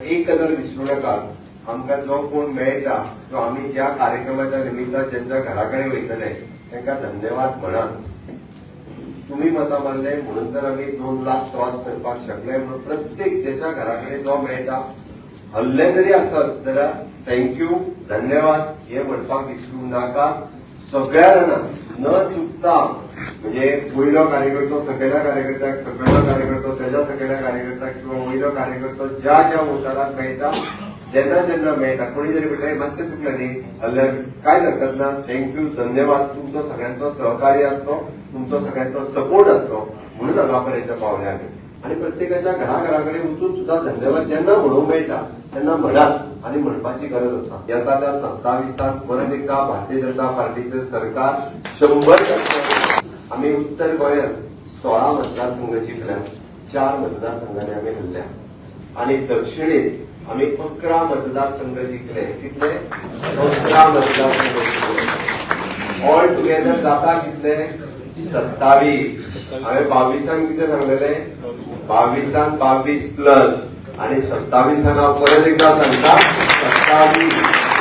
एक गजाल विसरू नाकात, आमकां जो कोण मेळटा, जो आमी ज्या कार्यक्रमाच्या निमित्तान ज्यांच्या घरा कडेन वयतले, तांकां धन्यवाद म्हणात. तुम्ही मतां मारले म्हणून तर आमी 2 लाख क्रॉस करपाक शकले. म्हणून प्रत्येक ज्याच्या घरा कडेन जो मेळटा, हल्ले जरी आसत जाल्यार thank you, धन्यवाद हे म्हणपाक विसरू नाका. सगळ्या जाणांक न चुकता, म्हणजे वयलो कार्यकर्तो सकयल्या कार्यकर्त्याक, सकयलो कार्यकर्तो त्याच्या सकयल्या कार्यकर्त्याक किंवा वयलो कार्यकर्तो ज्या ज्या वोटराक मेळटा, जेन्ना जेन्ना मेळटा, कोणी जरी म्हटलें, "मातशें चुकलें न्ही," हल्ल्यार कांयच हरकत ना. Thank you, धन्यवाद. तुमचो सगळ्यांचो सहकार्य आसतो, तुमचो सगळ्यांचो सपोर्ट आसतो म्हणून हांगा पर्यंत पावले आमी. आणि प्रत्येकाच्या घराघरा कडेन वचून सुद्धा धन्यवाद जेन्ना म्हणूंक मेळटा तेन्ना म्हणात आणि म्हणपाची गरज आसा. येता त्या 27त परत एकदा भारतीय जनता पार्टीचे सरकार 100%. आमी उत्तर गोंयांत 16 मतदारसंघ जिखल्या, चार मतदारसंघांनी आमी हरल्या आणि दक्षिणेत आम्ही 11 मतदारसंघ जिखले. कितले? 11 मतदारसंघ जिखले. ऑल टुगेदर जाता कितले? 27. हांवें 22न कितें सांगलेले? 22न 22 प्लस आणि 27न हांव परत एकदा सांगता, 27.